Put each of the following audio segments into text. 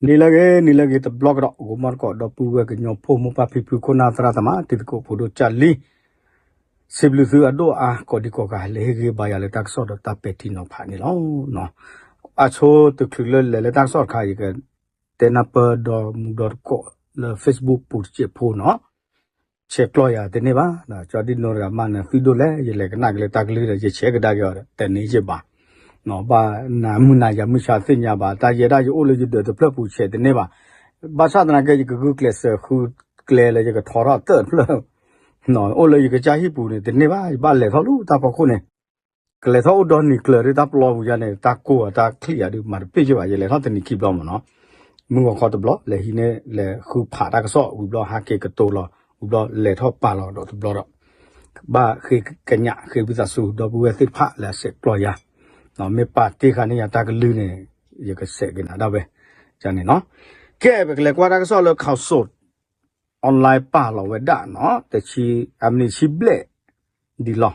နံၤလၢအဂ့ၤ နံၤလၢအဂ့ၤ တဘျီကဒီး ဂီၤမီတကိး ဒီပုၢ်ဝဲၢ်ကညီဖိ မိၢ်ပၢ်ဖံဖု ခိၣ်နၢ်သရၣ်သမါ တံၤသကိးဖိဒိၣ်ကၢ်လံ စံးဘျုးသုအဒိၣ်အါ ကိးဒံကိးဂၤ လဲၤဟ့ၣ်ဂံၢ်ဘါယၤလၢတၢ်ကစီၣ်ဒီးတၢ်ပဲာ်ထံနီၤဖးန့ၣ်လီၤ. အဆိတချုးလၢလဲၤလၢတၢ်ကစီၣ်တခါ ယကတဲနၢ်ပၢၢ်ဒီမုၢ်ဒီတကိးလၢ Facebook ပူၤတစဲးဖိနီၤ ဆဲးကျိးယၤတန့ၢ်ဘၣ်, ကၠီဒံၣ်နိတဂၤမး နသုဒိၣ်လဲၣ် ယလဲၤကနၣ်က့ၤလၢတၢ်ကလုၢ်ဒီး ယဆဲးကဒါက့ၤအီၤဒီး တန့ၢ်ယဘၣ်, ဘၣ်နၤမုၢ်နၤယၤမုၢ်ဆါသ့ၣ်ညါဘၣ် တၢ်ယဲဒၣ်ယအိၣ်လၢယဒၢးတဖျၢၣ်ပူၤဆဲးတန့ၢ်ဘၣ်, ဘၣ်ဆၣ်သနာ်က့ ယကဂုာ်ကျဲးစၢးဃုကျဲလၢယကထီထီၣ်သၢၣ်တဖျၢၣ်, အိၣ်လၢယကစၢ်ဟံၣ်ပူၤန့ၣ် တန့ၢ်ဘၣ် ယဘၣ်လဲၤထီၣ်လၢတၢ်ဖီခိၣ်န့ၣ် ကလဲၤထီၣ်အိၣ်ဒီနံၤကျၢၤဒ်တၢ်ပျီပူၤယါန့ၣ် တၢ်ကိၢ်အတၢ်ချံၣ်ယါဒုး မၤတပ့ၢ်က့ဘၣ် ယလဲၤထီၣ်တနံၤခံဘျီမ့ၢ်နီၤ, မုၢ်ဂီၤခီတဘျီ လဲၤဟံးန့ၢ် လဲၤဃုဖးတၢ်ကစီၣ်ဝံၤဘျီ ဟးက့ၤကတိၤလီၤ ဝံၤဘျီလဲၤထီၣ်ပာ်လီၤဒီးတဘျီဒီး ဘၣ်ဃ့ကညးဃ့ဝံသးစူၤ ဒီပုၢ်ဝဲၢ်သ့ၣ်တဖၣ်လၢအဆဲးကျိးယၤ, မ့ၢ်ပာ်တ့ၢ်ဃာ်န့ၢ်ယၤတၢ်ကလုၢ်န့ၣ် ယကဆဲးက့ၤနၤဒၣ်ဝဲ, န့ၣ်နီၤ, ကဲ ပကလဲၤကွၢ်တၢ်ကစီၣ်လၢ ข่าวสด online ပာ်လီၤဝဲဒၣ်နီၤ တဆံ အမံးနံးဆံဘျဲၣ် ဒ်လီၤ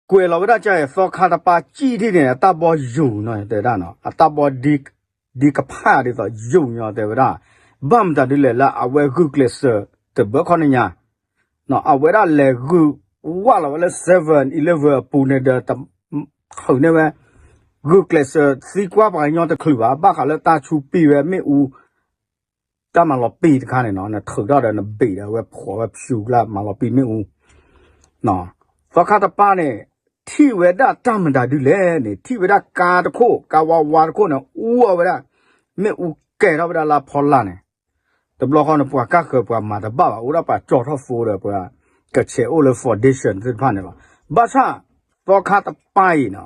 ကွဲးလီၤဝဲဒၣ်ကဲ သီခါတပၤကံၣ်ထံၣ်န့ၣ် အတၢ်ဘီယူၤနီၤ တဲဝဲဒၣ်နီၤ အတၢ်ဘီ ဒ်ကဖၣ်ဒ်သိးယူၤညီတဲဝဲဒၣ်, ဘၣ်မတၤဒ်လဲၣ်လၢအဝဲဂုာ်ကျဲးစၢး တဘၢခီန့ၣ်ညါ, အဝဲဒၣ်လဲၤဂုာ်ဝးလီၤဝဲလၢ seven eleven အပူၤန့ၣ်ဒီး ထုးန့ၢ်ဝဲ ဂုာ်ကျဲးစၢးသံကွၢ်ပှၤကညီတချုးဘၣ် ဘၣ်ဃးလၢတၢ်ဆူပံၢ်ဝဲမ့ၣ်အူ တၢ်မၤလီၤပံာ်တခါန့ၣ်နီၤ နထုးထီၣ်ဒီးနဘ့ၣ်ဒီး အဝဲဖှီၣ်ဝဲဖၠူကျါ မၤလီၤပံာ်မ့ၣ်အူ, သီခါတပၤန့ၣ် ထံၣ်ဝဲဒၣ်တၢ်မတၤဒ်လဲၣ်န့ၣ် ထံၣ်ဝဲဒၣ်ကါတခိၣ် ကါဝါဝါတခိၣ်န့ၣ် အူအီၤဝဲဒၣ် မ့ၣ်အူကဲၤထီၣ်ဝဲဒၣ်လၢအဖီလာ်န့ၣ်, တဘျီဃီန့ၣ် ပှၤကၢ်ဃၢၤပှၤမၤတဘၣ်ဘၣ် အိၣ်ဒၣ်ပှၤကၠီထီၣ်ဖိဒီးပှၤကဆဲးအိၣ်လၢ foundation သ့ၣ်တဖၣ်န့ၣ်လီၤ. ဘၣ်ဆၣ် သီခါတပၤအံၤနီၤ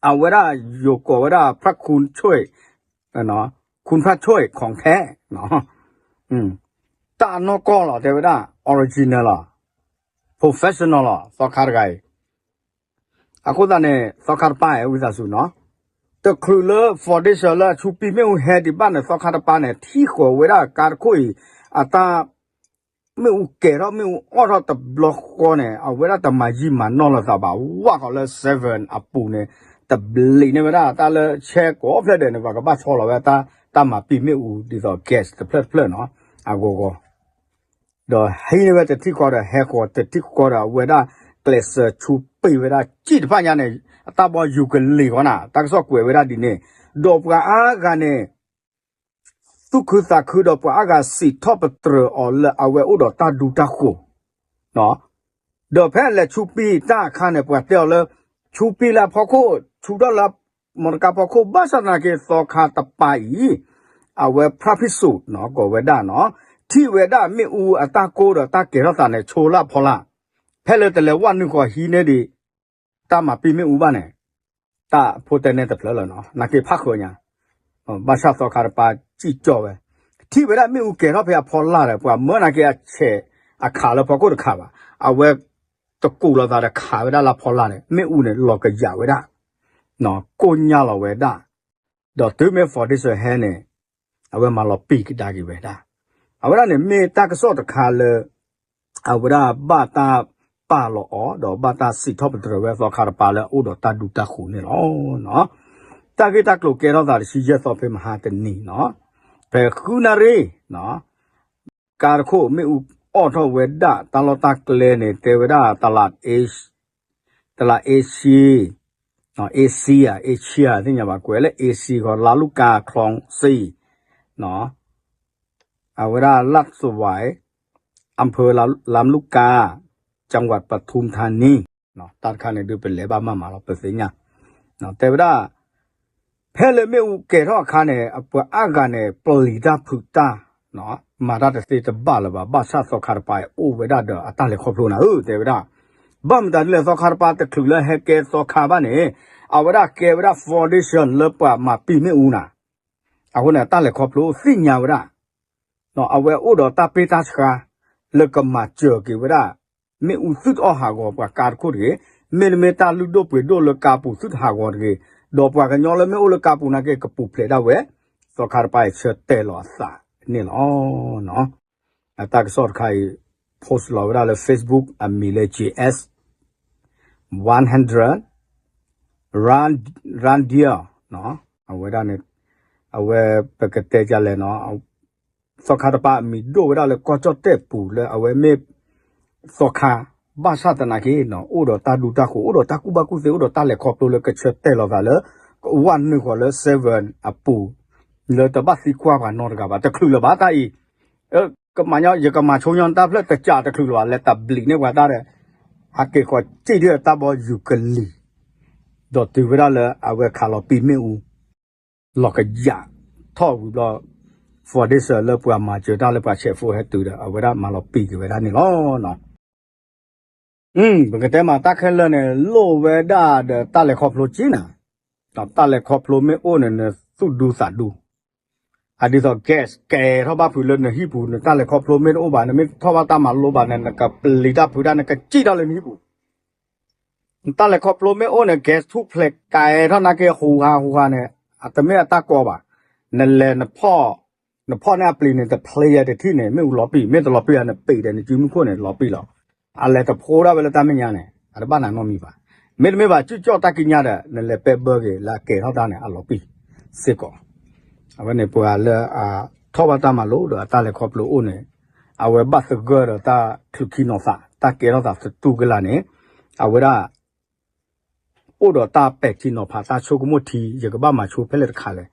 အဝဲဒၣ်ယိၤကိးဝဲဒၣ် ဖရၣ်ခူၣ်ဆွဲၣ် ခူၣ်ဖရၣ်ဆွဲၣ် ของแท้ တၢ်အနီၢ်ကီၢ်လီၤ တဲဝဲဒၣ် original လီၤ professional လီၤ သီခါတဂၤအံၤ, အဃိသတးန့ၣ် သီခါတပၤအံၤ ဝံသးစူၤနီၤ, တချုးလၢ foundation လၢအဆူပံၢ်မ့ၣ်အူဟဲဒံးဘၣ်န့ၣ် သီခါတပၤန့ၣ် ထံၣ်ဃီၤဝဲဒၣ်ကါတခိၣ်အံၤ အတၢ် မ့ၣ်အူကဲၤထီၣ်မ့ၣ်အူအီၣ်ထီၣ်တဘျီဃီန့ၣ် အဝဲဒၣ်တမၤယံာ်မၤနီၢ်လိာ်သးဘၣ် ဝးဃီၤလၢ seven အပူၤန့ၣ် တဘျံးန့ၢ်ဝဲဒၣ်တၢ်လၢဆဲးကိးဖျၢၣ်ဒဲးန့ၣ် ပှၤကဘၣ်ဆီလီၤဝဲတၢ်မၤပံာ်မ့ၣ်အူဒ်သိး gas တဖျၢၣ်တဖျၢၣ်နီၤ အဂီၤဂီၤ ဒီးဟံးန့ၢ်ဝဲတထံၣ်ဃီဒီး ဟဲဃီၤတထံၣ်ဃီဒီး အဝဲဒၣ်ကျဲးစၢးဆူပံၢ်ဝဲဒၣ်ကံၣ်တဖၣ်ညါန့ၣ် အတၢ်ဘီယူၤကလံၤဃီနၤ တၢ်ကစီၣ်ကွဲးဝဲဒၣ်ဒ်န့ၣ်, ဒီးပှၤအါဂၤန့ၣ် သူၣ်ခုသးခုဒီးပှၤအါဂၤစံးထီၣ်ပတြၢၤအီၤလၢ အဝဲအိၣ်ဒီးတၢ်ဒူတၢ်ဃိၤ, ဒီးဖဲလဲၤဆူပံၢ်တၢ်အခါန့ၣ် ပှၤတဲအီၤလၢ ဆူပံၢ်လၢအဖီခိၣ် ဆူထီၣ်လၢ မီတကါဖီခိၣ် ဘၣ်ဆၣ်သနာ်က့ သီခါတပၤအံၤ အဝဲ ဖရၣ်ဖံးစူး ကိးဝဲဒၣ်နီၤ ထံၣ်ဝဲဒၣ်မ့ၣ်အူအတၢ်ကိၢ်ဒီးတၢ်ကဲၤထီၣ်သးန့ၣ် ဆိလၢအဖီလာ်, ဖဲလၢတလဲၤဝဲနုာ်ဃီၤဟံးန့ၢ်ဒံး တၢ်မၤပံာ်မ့ၣ်အူဘၣ်န့ၣ် တၢ်ဖိတဲန့ၣ်တဖျၢၣ်လၢၤနီၤ နာ်က့ဖးဃၢၤညါ, ဘၣ်ဆၣ်သီခါတပၤစံၣ်ကၠီဝဲ, ထံၣ်ဝဲဒၣ်မ့ၣ်အူကဲၤထီၣ်ဖဲအဖီလာ်ဒီး ပှၤမၢနာ်က့အဆဲးအခးလၢဖီခိၣ်တခးဘၣ်, အဝဲတကူးလိာ်သးဒီးခးဝဲဒၣ်လၢဖီလာ်န့ၣ် မ့ၣ်အူန့ၣ်လီၤကယာ်ဝဲဒၣ်, ကိၢ်ညါလီၤဝဲဒၣ်, ဒီးတုၤမ့ၢ် foundation ဟဲန့ၣ် အဝဲမၤလီၤပံာ်ကဒါက့ၤဝဲဒၣ်, အဝဲဒၣ်န့ၣ်မ့ၢ်တၢ်ကစီၣ်တခါလၢ အဝဲဒၣ်ဘၣ်တၢ်ပာ်လီၤအီၤ ဒီးဘၣ်တၢ်စံးထီၣ်ပတြၢၤဝဲသီခါတပၤလၢအအိၣ်ဒီးတၢ်ဒူတၢ်ဃိၤန့ၣ်လီၤ. တၢ်ဂ့ၢ်တၢ်ကျိၤကဲထီၣ်သးတဆံယဲၢ်သီဖဲမဟါတနံၤနီၤ, ဖဲဃုနၣ်ရံၣ် ကါတခိၣ်မ့ၣ်အူအီၣ်ထီၣ်ဝဲဒၣ် တၢ်လီၢ်တၢ်ကျဲန့ၣ် တဲဝဲဒၣ် တလး AC, တလး AC, AC ဧါ AC ဧါ သ့ၣ်ညါဘၣ် ကွဲးလၢ AC ဃီ လါလူကၣ် คลองสี่ အဝဲဒၣ် ลาดสวาย อำเภอลำลูกกา จังหวัดปทุมธานี တၢ်တခါန့ၣ်ဒုး ပလဲၤဘၣ်မၤမၤလီၤ ပသ့ၣ်ညါ, တဲဝဲဒၣ် ဖဲလၢမ့ၣ်အူကဲၤထီၣ်အခါန့ၣ် ပှၤအါဂၤန့ၣ် ပျံၤတၢ်ဖုးတၢ် မၤတၢ်တသ့တဘၣ်လၢၤဘၣ် ဘၣ်ဆၣ်သီခါတပၤအိၣ်ဝဲဒၣ်ဒီးအတၢ်လဲၤခီဖျိနၤဧၢ တဲဝဲဒၣ်, ဘၣ်မတၤဒ်လဲၣ် သီခါတပၤတချုးလၢဟဲကဲသီခါဘၣ်န့ၣ် အဝဲဒၣ်ကဲဝဲဒၣ် foundation လၢပှၤမၤပံာ်မ့ၣ်အူနၤ, အဃိန့ၣ် တၢ်လဲၤခီဖျိသ့ၣ်ညါဝဲဒၣ် အဝဲအိၣ်ဒီးတၢ်ပ့ၢ်တၢ်ဆှါ လၢကမၤစၢၤက့ၤဝဲဒၣ် မ့ၣ်အူသုတအီၣ်ဟးဂီၤပှၤကါတခိၣ်တဂ့ၤ, မ့တမ့ၢ်တၢ်လုၢ်ဒိၣ်ပှ့ၤဒိၣ်လၢကါပူၤသုတဟးဂီၤတဂ့ၤ, ဒီးပှၤကညီလၢမ့ၢ်အိၣ်လၢကါပူၤနာ်က့ ကပူၤဖျဲးဒၣ်ဝဲ, သီခါတပၤအံၤဆၢတဲာ်လီၤအသးန့ၣ်လီၤ. အတၢ်ကစီၣ်တခါအံၤ post လီၤဝဲဒၣ်လၢ Facebook အမံၤလၢ JS one hundred Reindeer အဝဲဒၣ်န့ၣ် အဝဲပကတဲဒ်လဲၣ်နီၤ သီခါတပၤအမံၤဒိၣ်ဝဲဒၣ်လၢကီၢ်ကၠီၣ်တဲၣ်ပူၤလၢအဝဲမ့ၢ် သီခါ ဘၣ်ဆၣ်သနာ်က့နီၤ အိၣ်ဒီးတၢ်ဒူတၢ်ဃိၤ အိၣ်ဒီးတၢ်ကူၣ်ဘၣ်ကူၣ်သ့ အိၣ်ဒီးတၢ်လဲၤခီဖျိလၢကဆၢတဲာ်လီၤသးလၢ ကဝၢ်နုာ်ဃီၤလၢ seven အပူၤ လၢတဘၣ်သံကွၢ်ပှၤနီတဂၤဘၣ် တချုးလၢၤဘၣ်တၢ်အံၤ ကမၤညီ ယကမၤဆိညီနတၢ်ဖျၢၣ်တကးတချုးလၢၤဘၣ် လဲၤတဘျံးန့ၢ်ပှၤတၢ်ဒီး ဟးက့ၤဃီၤစံၣ်ဒ်အတၢ်ဘီယူၤကလံၤ ဒီးတုၤဝဲဒၣ်လၢအဝဲခးလီၤပံာ်မ့ၣ်အူ လီၤကယးထီၣ်ဝံၤဘျီ foundation လၢပှၤမၤစၢၤတၢ်လၢပှၤဆဲးဖိဟဲတုၤဒီး အဝဲဒၣ်မၤလီၤပံာ်က့ၤဝဲဒၣ်န့ၣ်လီၤ. ပကတဲမးတၢ်ခဲလၢာ်န့ၣ် လိၣ်ဝဲဒၣ်ဒီးတၢ်လဲၤခီဖျိက့နၤ, တၢ်လဲၤခီဖျိမ့ၢ်အိၣ်န့ၣ် နသူၣ်ဒူသးဒူ, အဒ်သိး gas ကဲထီၣ်ဘၣ်ဖုးလၢနဟံၣ်ပူၤ နတၢ်လဲၤခီဖျိမ့ၢ်တအိၣ်ဘၣ် နမ့ၢ်ထီၣ်ဘၣ်တၢ်မၤလိဘၣ်န့ၣ် နကပျံၤတၢ်ဖုးတၢ် နကစံၣ်ထီၣ်လၢနဟံၣ်ပူၤ နတၢ်လဲၤခီဖျိမ့ၢ်အိၣ်န့ၣ် gas ထူၣ်ဖျဲးကဲထီၣ်နာ်က့ ဟူးဟးဟူးဟးန့ၣ် အတမ့ၢ်အတၢ်ကီဘၣ်. နလဲၤနဖီၣ်, နဖီၣ်န့ၢ်အပျံၤန့ၣ် တဖျ့ယဲတထံၣ်န့ၣ် မ့ၣ်အူလီၤပံာ်, မ့ၢ်တလီၤပံာ်ဧါ နပံာ်ဒီးနစုမုၢ်ခိၣ်န့ၣ် လီၤပံာ်လီၤ. အလဲၤတဖိဒၣ်ဝဲလၢတၢ်မဲာ်ညါန့ၣ် အတဘၣ်နၤနီတမံၤဘၣ်. မ့တမ့ၢ်ဘၣ် စုကၠီၣ်တၢ်ကံးညာ်ဒီး နလဲၤပဲဘၢက့ၤလၢအကဲထီၣ်တၢ်န့ၣ် အလီၤပံာ်စ့ၢ်ကီး. အဝဲန့ၣ်ပှၤလၢအထီၣ်ဘၣ်တၢ်မၤလိဒီးအတၢ်လဲၤခီဖျိအိၣ်န့ၣ် အဝဲဘၣ်သဂၢၢ်ဒီးတၢ်ချုးခံနီၤသး တၢ်ကဲထီၣ်သးသတူၢ်ကလာ်န့ၣ် အဝဲဒၣ် အိၣ်ဒီးတၢ်ပဲာ်ထံနီၤဖး တၢ်ဆိကမိၣ်ထံ ယကဘၣ်မၤဆိဖဲလဲၣ်တခါလဲၣ်.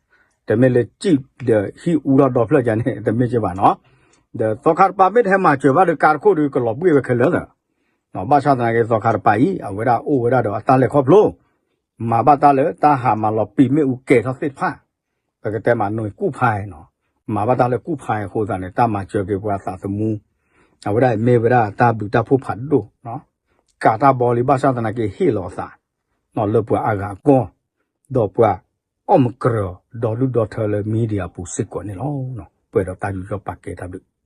တမ့ၢ်လၢစံၣ်ဒီးဟံၣ်အူထီၣ်ဒီဖျၢၣ်ကန့ၣ် တမ့ၢ်က့ဘၣ်နီၤ. ဒီးသီခါတပၤမ့ၢ်တဟဲမၤစၢၤဘၣ်ဒီး ကါတခိၣ်ဒီးကလီၤဘှံးဝဲခဲလၢာ်လီၤ. ဘၣ်ဆၣ်သနာ်က့ သီခါတပၤအံၤ အဝဲဒၣ်အိၣ်ဝဲဒၣ်ဒီးအတၢ်လဲၤခီဖျိ မၤဘၣ်တၢ်လၢတၢ်ဟးမၤလီၤပံာ်မ့ၣ်အူကဲထီၣ်သ့ၣ်တဖၣ် ပကတဲမးနွံကူၣ်ဖးနီၤ, မၤဘၣ်တၢ်လၢကူၣ်ဖးအဃိသတးန့ၣ် တၢ်မၤစၢၤက့ၤပှၤသးသမူ အဝဲဒၣ်မ့ၢ်ဝဲဒၣ်တၢ်ဘျုးတၢ်ဖှိၣ်ဖးဒိၣ်, ကးတၢ်ဘီလံ ဘၣ်ဆၣ်သနာ်က့ဟ့ၣ်လီၤအသး လၢပှၤအါဂၤအဂီၢ်, ဒီးပှၤအီၣ်မုၢ်ကြၢၤ ဒီဒူၣ်ဒီထၢလၢ media အပူၤစ့ၢ်ကီးန့ၣ်လီၤ. ပှဲၤဒီးတၢ်ယူးယီၣ်ပာ်ကဲတၢ်ဘျုး